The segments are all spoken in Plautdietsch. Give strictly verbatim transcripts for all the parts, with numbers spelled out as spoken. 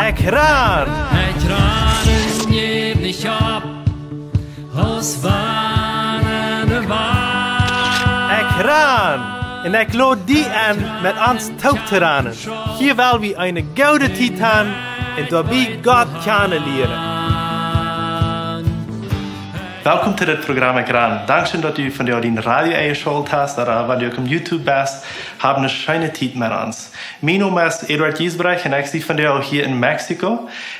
Ekj ran! Ekj ran un jäw nich opp, aus wan de Wajch. Ekj ran! Un ekj lod die enn, met ons toop to ranen. Hia well wie eene goode Tiet han un doabie Gott kjanen lieren. Welkom to dit Programm Ekj ran. Dankscheen, daut du vondoag dien Radio enjeschalt hast, ooda wan du uk opp YouTube best, hab eene scheene Tiet met ons. Mien Nomen es Eduard Giesbrecht un ekj sie vondoag hia en Mexiko.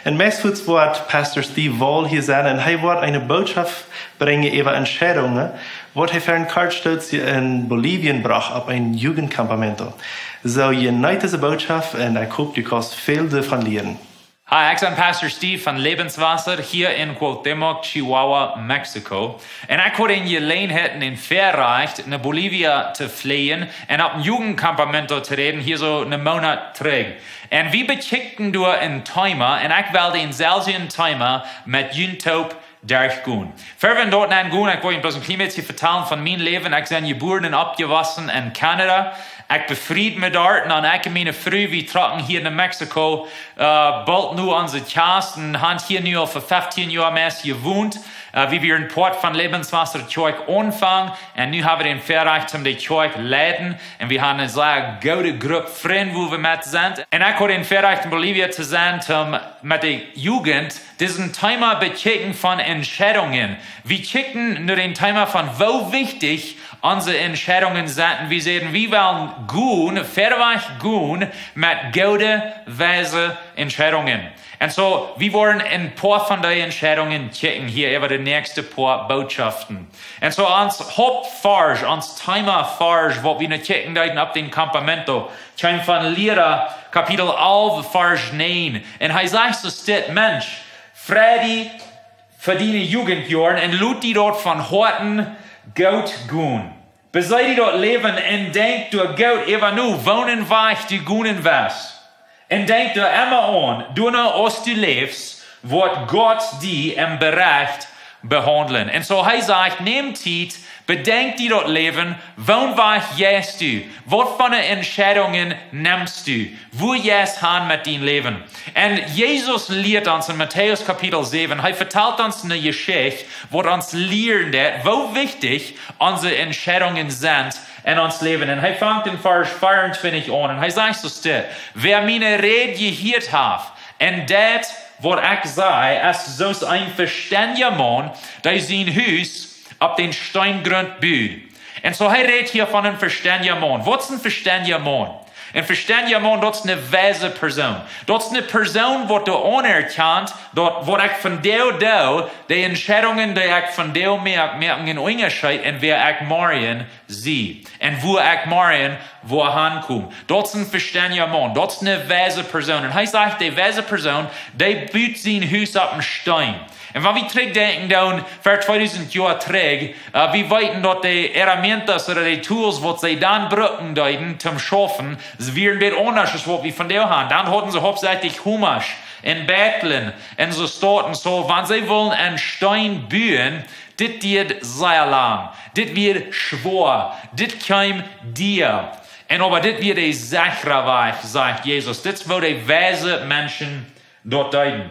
Un meist fuaz woat Pastor Steve Wall hia sennen un hee woat eene Bootschoft brinjen äwa Entscheidungen, waut hee ver een korte Tiet en Bolivien brocht opp een Jugendcampamento. Soo, jeneet dise Bootschoft un ekj hop, du kaust väl doavon lieren. Hi, ekj sie Pastor Steve von Lebenswasser hia en Cuauhtémoc, Chihuahua, Mexiko. Un ekj haud eene Jeläajenheit un een Väarajcht, no Bolivien to fleejen un opp een Jugendcampamento to räden, hia soo een Moonat trigj. Un wie bekjikjten doa een Thema, un ekj well daut selwje Thema met junt toop derchgonen. Ver wie doa nenn gonen, ekj well junt bloos een kjlien bät vetalen von mien Läwen. Ekj sie jebuaren un oppjewossen en Kanada. Ekj befried mie doa, un ekj un miene Fru, wie trocken hia no Mexiko, äh, boolt nu onse Kjast, un han hia nu aul fa feftieen Joa meist jewont. Äh, wie wieren Poat von Lebenswasser Kjoakj aunfangen, un nu hab wie daut Väarajcht, om de Kjoakj leiden, un wie han eene sea goode Grupp Frind, wua wie met sent. Un ekj haud daut Väarajcht, en Bolivien to sennen, om met de Jugend disen Thema bekjikjen von Entscheidungen. Wie kjikjten no dän Thema von, woo wichtich onse Entscheidungen sent. Un wie säden, wie wellen gonen, verwoats gonen met goode, weise Entscheidungen. Un soo, wie woaren een poa von dee Entscheidungen kjikjen hia äwa de näakjste poa Bootschoften. Un soo ons Hauptvarsch, ons Themavarsch, waut wie nu kjikjen deeden opp dän Campamento, kjeem von Liera, Kapitel alf, Varsch näajen. Un hee sajcht soo dit: Mensch, frei die fa diene Jugendjoaren un lot die daut von Hoaten goot gonen. Besee die daut Läwen un denkj doa goot äwa no, woonen Wajch du gonen woascht. Un denkj doa emma aun, doano aus du läfst, woat Gott die em Recht behaundlen. Un soo hee sajcht, nemm Tiet, bedenkj die daut Läwen, woon Wajch jeist du, waut fa Entscheidungen nemst du, wua jeist han met dien Läwen. Un Jesus lieet ons en Matäus Kapitel säwen, hee vetalt ons eene Jeschicht, waut ons lieren deit, woo wichtich onse Entscheidungen sent en ons Läwen. Un hee fangt en Varsch veeauntwintich aun. Un hee sajcht soo dit: Wäa miene Räd jehieet haft un deit, waut ekj saj, es soo aus een vestendja Maun, dee sien Hus opp dän Steengrund bud. Un soo hee rät hia von een vestendja Maun. Waut es een vestendja Maun? Een vestendja Maun, daut es eene weise Persoon. Daut es eene Persoon, waut doa aunerkjant, daut waut ekj vondoag doo, de Entscheidungen, dee ekj vondoag moak, moaken een Unjascheet en wäa ekj morjen sie. Un wua ekj morjen woa hankomen. Daut es een vestendja Maun. Daut es eene weise Persoon. Un hee sajcht, de weise Persoon, dee but sien Hus opp een Steen. Un wan wie trigjdenkjen dan, ver tweedusent Joa trigj, äh, wie weeten daut de herramientas ooda de tools, waut see dan brucken deeden, toom schaufen, see wieren een bät aundasch aus waut wie vondoag han. Dan hauden see hauptsächlich Humasch un Beitlen un soo Stoff. Un soo, wan see wullen een Steen buen, dit dieed sea lang. Dit wia schwoa. Dit kjeem dia. Un oba dit wia de sechra Wajch, sajcht Jesus. Dit es woo de weise Menschen daut deeden.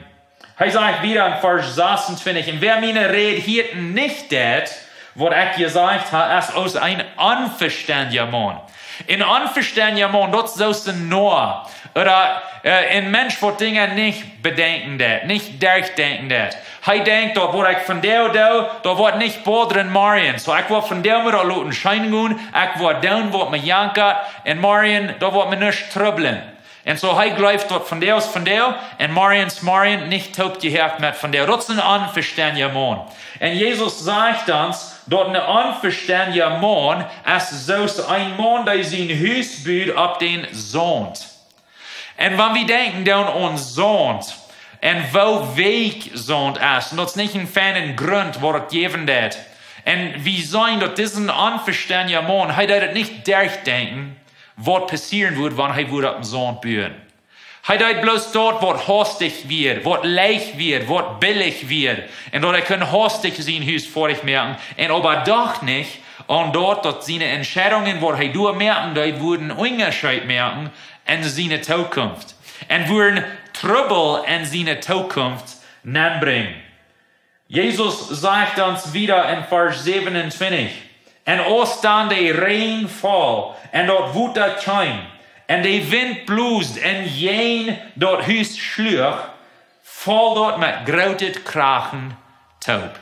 Hee sajcht wieda en Varsch sasuntwintich: Un wäa miene Räd hieet un nich deit, waut ekj jesajcht hab, es aus een onvestendja Maun. Een onvestendja Maun, daut es soo aus een Noa. Ooda, äh, een Mensch, waut Dinja nich bedenkjen deit, nich derchdenkjen deit. Hee denkjt, daut waut ekj vondoag doo, daut woat nich bodren morjen. Soo, ekj woa vondoag mie daut loten scheen gonen, ekj woa doonen, waut mie jankat, un morjen, daut woat mie nuscht trubblen. Un soo, hee jleeft, daut vondoag es vondoag, un morjen es morjen, nich toopjehoakt met vondoag. Daut es een onvestendja Maun. Un Jesus sajcht ons, daut een onvestendja Maun es soo aus een Maun, dee sien Hus but opp dän Saunt. Un wan wie denkjen dan aun Saunt, un woo weekj Saunt es, un daut es nich een feina Grunt, waut daut jäwen deit. Un wie seenen, daut dise onvestendja Maun, hee deed daut nich derchdenkjen, waut passieren wudd, wan hee wudd opp dän Saunt buen. Hee deed bloos daut, waut haustich wia, waut leicht wia, waut billich wia. Un daut hee kunn haustich sien Hus foadich moaken. Un oba docht nich aun daut, daut siene Entscheidungen, waut hee doa moaken deed, wudden Unjascheet moaken en siene Tookunft. un wudden Trubbel en siene Tookunft nenbrinjen. Jesus sajcht ons wieda en Varsch säwenuntwintich: Un aus dan de Räajen foll un daut Wota kjeem un de Wint blosd un jäajen daut Hus schluach, foll daut met grootet Krachen toop.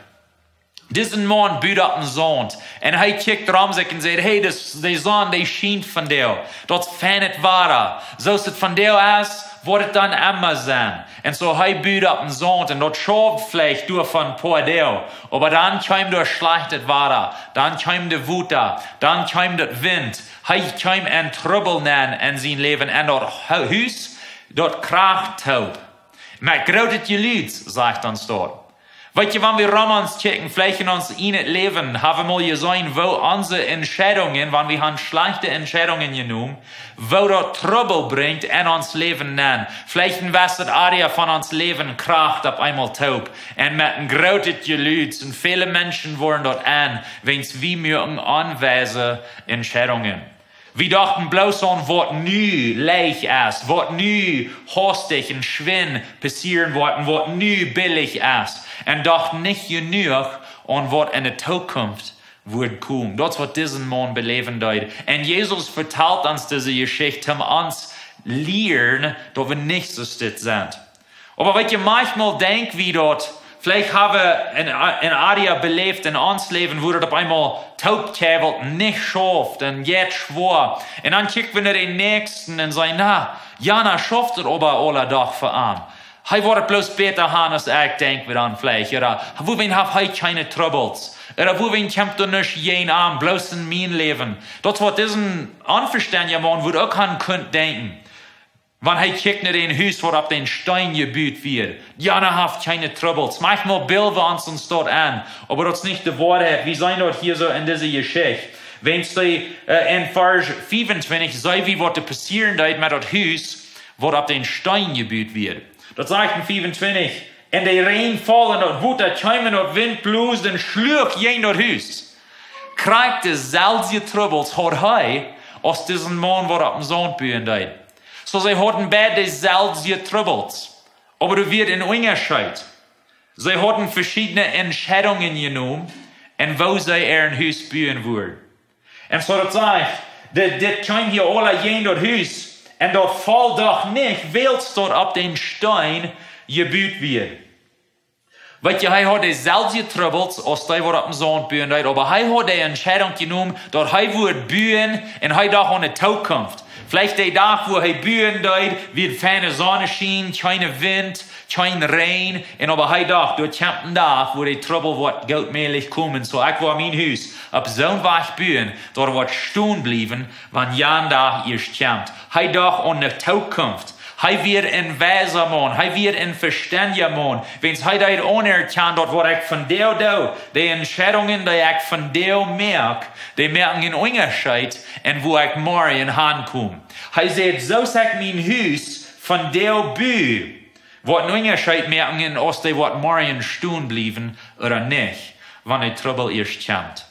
Disen Maun bud opp dän Saunt un hee kjikjt rom sikj un sajcht: Hey, dis, de Sonn, dee schient vondoag. Daut es feinet Wada. Soo aus et vondoag es, woat et dan emma sennen. Un soo hee bud opp dän Saunt un daut schauft veleicht doa fa een poa Doag. Oba dan kjeem doa schlajchtet Wada. Dan kjeem de Wota. Dan kjeem de Wint. Hee kjeem en Trubbel nenn en sien Läwen. Un daut Hu-, Hus, daut kracht toop. Met grootet Jelud, sajcht ons daut. Weet jie, wan wie rom ons kjikjen, veleicht en ons ieejnet Läwen, hab wie mol jeseenen, woo onse Entscheidungen, wan wie han schlajchte Entscheidungen jenomen, woo daut Trubbel brinjt en ons Läwen nenn. Veleicht en jewesset Area von ons Läwen kracht opp eemol toop. Un met een grootet Jelud, un väle Menschen woaren daut en, wiels wie moaken onweise Entscheidungen. Wie dochten bloos aun waut nu leicht es, waut nu haustich un schwind passieren woat un waut nu billich es. Un dochten nich jenuach aun waut en de Tookunft woat komen. Daut es waut disen Maun beläwen deed. Un Jesus vetalt ons dise Jeschicht, om ons lieren, daut wie nich soo stit sent. Oba weet jie, maunchmol denkj wie daut, veleicht hab wie een, een Area beläft en ons Läwen, wua daut opp eemol toopkjebelt, nich schauft un jeit schwoa. Un dan kjikj wie no dän Näakjsten un sajen: Na, jana schauft et oba aule Dach fa am. Hee woat et bloos bäta han aus ekj, denkj wie dan veleicht. Ooda wuawäajen haft hee kjeene Trubbels? Ooda wuawäajen kjemt doa nuscht jäajen am, bloos en mien Läwen? Daut es waut disen onvestendja Maun wudd uk han kunt denkjen. Wan hee kjikjt no dän Hus, waut opp dän Steen jebut wia. Jana haft kjeene Trubbels. Maunchmol bilde wie ons, ons daut en. Oba daut es nich de Woarheit. Wie seenen daut hia soo en dise Jeschicht. Wiels dee, äh, en Varsch fiefuntwintich, seenen wie waut doa passieren deed met daut Hus, waut opp dän Steen jebut wia. Daut sajcht en fiefuntwintich: Un de Räajen foll un daut Wota kjeem un daut Wint blosd un schluach jäajen daut Hus. Krakjt de selwje Trubbels haud hee aus disen Maun, waut opp dän Saunt buen deed. Soo, see hauden beid de selwje Trubbels. Oba doa wia een Unjascheet. See hauden veschiedne Entscheidungen jenomen un woo see äa Hus buen wudden. Un soo daut sajcht, dit, dit kjeem hia aula jäajen daut Hus. Un daut foll doch nich, wiels daut opp dän Steen jebut wia. Weet jie, hee haud de selwje Trubbels aus dee, waut opp dän Saunt buen deed, oba hee haud de Entscheidunk jenomen, daut hee wudd buen un hee docht aun de Tookunft. Veleicht de Dach, wua hee buen deed, wia feine Sonnenschien, kjeene Wint, kjeen Räajen, un oba hee docht, doa kjemt een Dach, wua de Trubbel woat goot mäajlich komen, soo ekj woa mien Hus opp soon Wajch buen, daut et woat stonen bliewen, wan jan Dach ieescht kjemt. Hee docht aun de Tookunft. Hee wia een weisa Maun, hee wia een vestendja Maun, wiels hee deed aunerkjanen, daut waut ekj vondoag doo, de Entscheidungen, dee ekj vondoag moak, dee moaken een Unjascheet en wua ekj morjen hankom. Hee säd: Soo aus ekj mien Hus vondoag bu, woat een Unjascheet moaken, aus dee woat morjen stonen bliewen ooda nich, wan de Trubbel ieescht kjemt.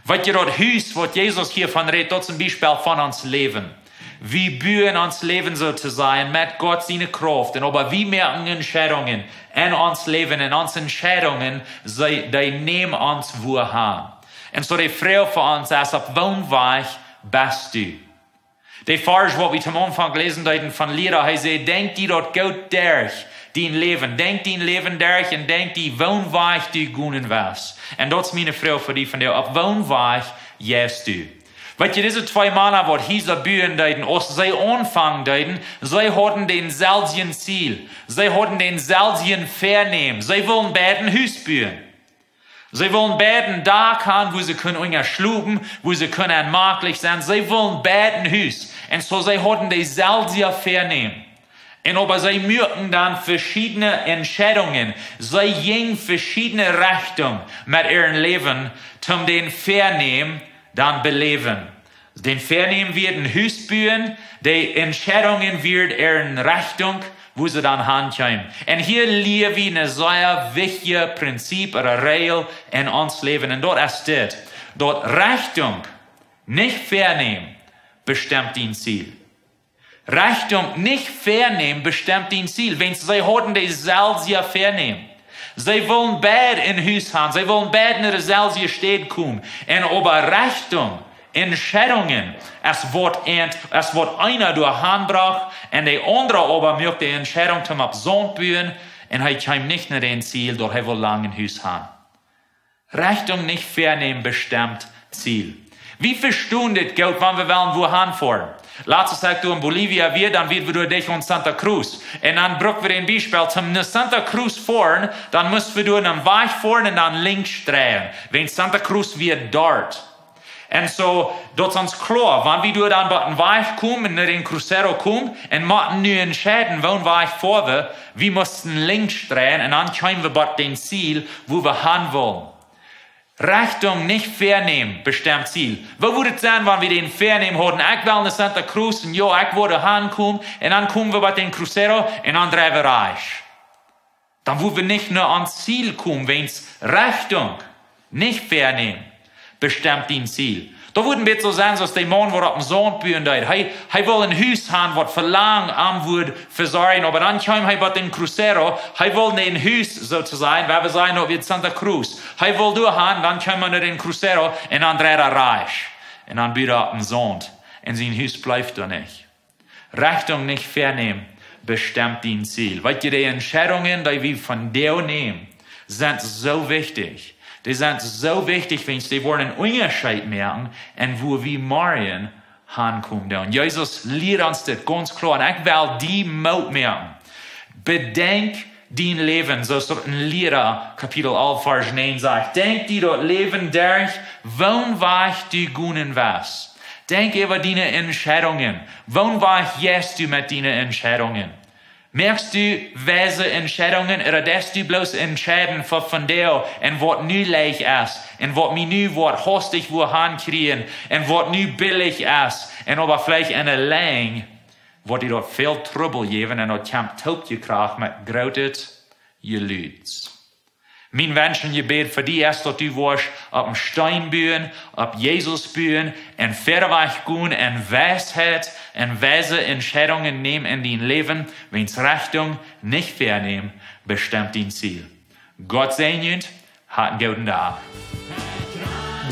Weet jie, daut Hus, waut Jesus hia von rät, daut es een Biespel von ons Läwen. Wie buen ons Läwen, soo to sajen, met Gott siene Krauft. Un oba wie moaken Entscheidungen en ons Läwen, un onse Entscheidungen, see, dee nämen ons wua han. Un soo de Froag fa ons es: Opp woon Wajch best du? De Varsch, waut wie toom Aunfank läsen deeden von Liera, hee säd: Denkj die daut goot derch, dien Läwen. Denkj dien Läwen derch un denkj die, woon Wajch du gonen woascht. Un daut es miene Froag fa die vondoag: Opp woon Wajch jeist du? Weet jie, dise twee Mana, waut Hiesa buen deeden, aus see aunfangen deeden, see hauden dänselwjen Ziel. See hauden dänselwjen Väanämen. See wullen beid een Hus buen. See wullen beid een Dak han, wua see kunnen unja schlopen, wua see kunnen aunmaklich sennen. See wullen beid een Hus. Un soo, see hauden deeselwje Väanämen. Un oba see muaken dan veschiedne Entscheidungen. See jinjen veschiedne Rechtungen met äa Läwen, om dän Väanämen dan beläwen. Dän Väanämen wia een Hus buen, de Entscheidungen wieren äa Rechtunk, wua see dan hankjeemen. Un hia lia wie een sea wichtjet Prinzip ooda Räajel en ons Läwen. Un daut es dit: daut Rechtunk, nich Väanämen, bestemt dien Ziel. Rechtunk, nich Väanämen, bestemt dien Ziel. Wiels see hauden deeselwje Väanämen. See wullen beid een Hus han, see wullen beid no deeselwje Städ komen. Un oba Rechtunk, Entscheidungen, es waut eent, es waut eena doa han brocht, un de aundra oba muak de Entscheidunk toom opp Saunt buen, un hee kjeem nich no dän Ziel, daut hee wull lang een Hus han. Rechtunk, nich Väanämen, bestemt Ziel. Wie vestonen dit goot, wan wie wellen wua han foaren. Latst, aus ekj doa en Bolivia wia, dan wieren wie doa dicht aun Santa Cruz. Un dan bruck wie een Biespel, toom no Santa Cruz foaren, dan musten wie doa eenen Wajch foaren un dan linkjsch dreien. Wiels Santa Cruz wia doat. Un soo, daut es ons kloa, wan wie doa dan bie een Wajch komen, no dän Crucero komen, un motten nu entscheiden, woon Wajch foaren wie, wie musten linkjsch dreien, un dan kjeemen wie bie dän Ziel, wua wie han wullen. Rechtunk, nich Väanämen, bestemt Ziel. Woo wudd et sennen, wan wie dän Väanämen hauden, ekj well no Santa Cruz, un jo, ekj wudd han komen, un dan komen wie bie dän Crucero, un dan dreien wie rajchts. Dan wudd wie nich no ons Ziel komen, wiels Rechtunk, nich Väanämen, bestemt dien Ziel. Daut wudd een bät soo sennen, soo aus de Maun, waut opp dän Saunt buen deed. Hee, hee wull een Hus han, waut fa lang am wudd vesorjen, oba dan kjeem hee bie dän Crucero, hee wull een Hus, soo to sajen, wua wie sajen, opp Santa Cruz. Hee wull doa han, dan kjeem hee no dän Crucero, un dan dreid hee rajchts. Un dan bud hee opp dän Saunt. Un sien Hus bleef doa nich. Rechtunk, nich Väanämen, bestemt dien Ziel. Weetst, de Entscheidungen, dee wie vondoag nämen, sent soo wichtich. Dee sent soo wichtich, wiels dee woaren een Unjascheet moaken, un wua wie morjen han komen doonen. Jesus lieet ons dit gaunz kloa. Un ekj well die Moot moaken. Bedenkj dien Läwen, soo aus daut en Liera Kapitel alf Varsch näajen sajcht. Denkj die daut Läwen derch, woon Wajch du gonen woascht. Denkj äwa diene Entscheidungen. Woon Wajch jeist du met diene Entscheidungen? Moakst du weise Entscheidungen, ooda deist du bloos entscheiden fa vondoag un waut nu leicht es, un waut mie nu woat haustich wua han kjrieen, un waut nu billich es, un oba veleicht enne Lenj woat die daut väl Trubbel jäwen, un daut kjemt toopjekracht met grootet Jelud. Mien Wensch un Jebäd fa die es, daut du woascht opp dän Steen buen, opp Jesus buen, un wieda Wajch gonen, un Weisheit, un weise Entscheidungen nämen en dien Läwen, wiels Rechtunk, nich Väanämen, bestemt dien Ziel. Gott säajen junt, hat een gooden Dach.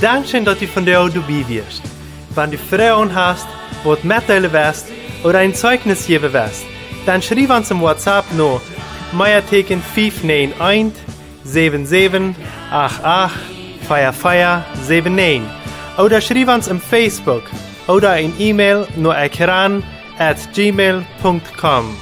Dankscheen, daut du vondoag doabie wieescht. Wan du Froagen hast, waut metdeelen west ooda een Zeichnis jäwen west, dan schriew ons em WhatsApp no Meateken fief näajen eent, säwen säwen, acht acht, vea vea, säwen näajen. Ooda schriew ons em Facebook ooda een E-Mail no ekran at gmail punkt com.